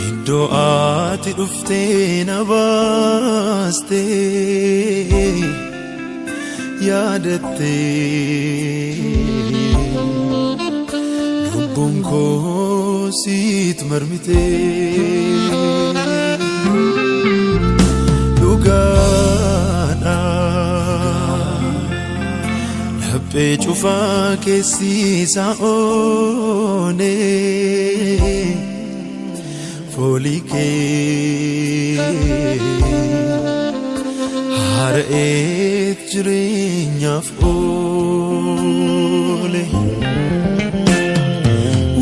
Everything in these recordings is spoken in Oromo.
Iddoo ati dhuftee na baaste yaadatte lubbuun koo siit marmite dhugaadha laphee cufaa keessi isaa oonee. Foolii kee haara'eet jireenyaaf oole.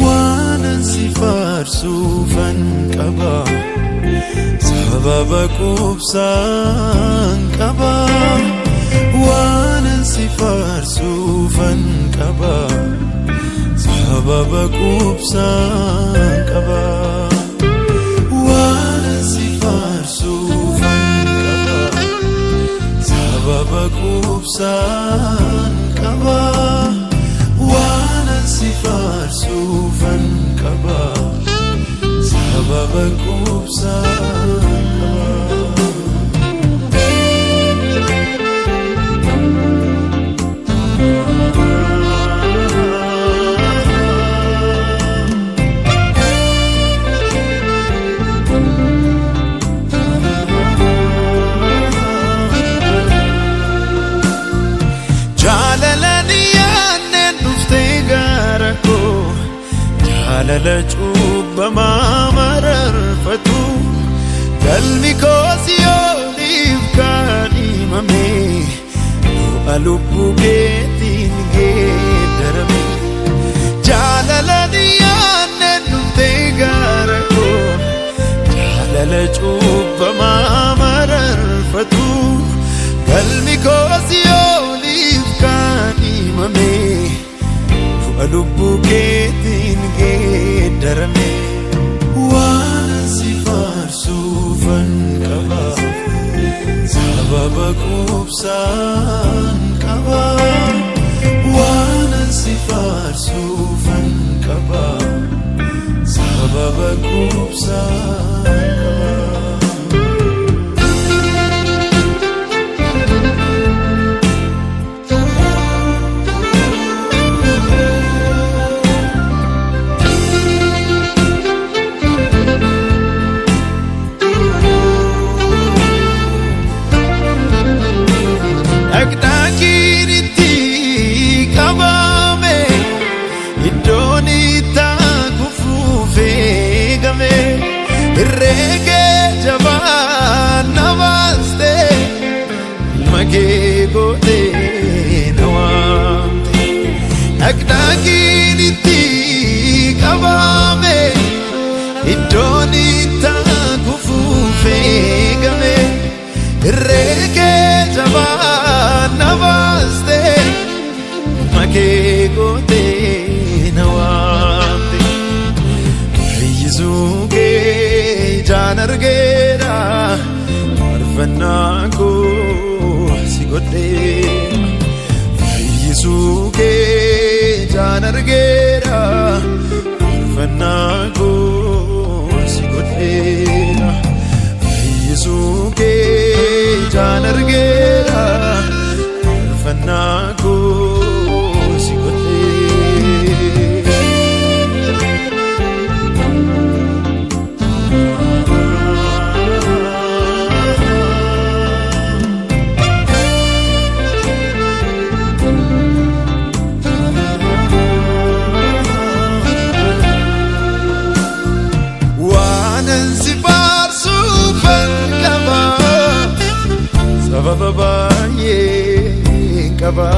Waanan si faarsuufan qaba, sababa quubsaan qaba. Waanan si faarsuufan qaba, sababa quubsaan qaba. Waanan si faarsuufan qaba, sababa quubsaan qaba. Waanan si faarsuufan qaba, sababa quubsaan qaba. Jaalala yaadneen dhuftee gara koo, jaalala cubbamaa mararfatu, galmi koo si'ooliif kan himame, du'a lubbuu keetiin geeddarame. Jaalala yaadneen dhuftee gara koo, jaalala cubbamaa mararfatu, galmi koo si'ooliif kan himame, du'a lubbuu keetiin geeddarame. Waanan si faarsuufan qaba, sababa quubsaan qaba. Waanan si faarsuufan qaba, sababa quubsaan qaba. Dhaqdhaaqiin itti qabame, iddoon itti kufuuf eegame, herreegee jabaan na baaste, ilma kee gootee na waamte. Dhaqdhaaqiin itti qabame, iddoon itti kufuuf eegame, herreegee jabaan na baaste, ilma kee gootee na waamte. Fayyisuu kee ijaan argeera, faarfannaa koo si godheera. Fayyisuu kee ijaan argeera, faarfannaa koo si godheera. Fayyisuu kee ijaan argeera, faarfannaa koo si godheera. Waanan si faarsuufan qaba, sababa baay'een qaba.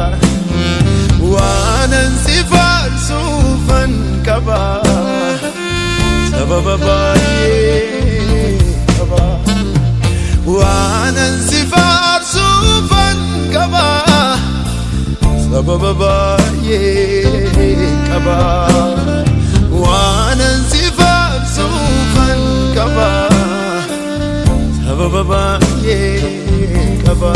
Waanan si faarsuufan qaba, sababa baay'een qaba. Waanan si faarsuufan qaba, sababa baay'een qaba. Waanan si faarsuufan qaba, sababa baay'een qaba.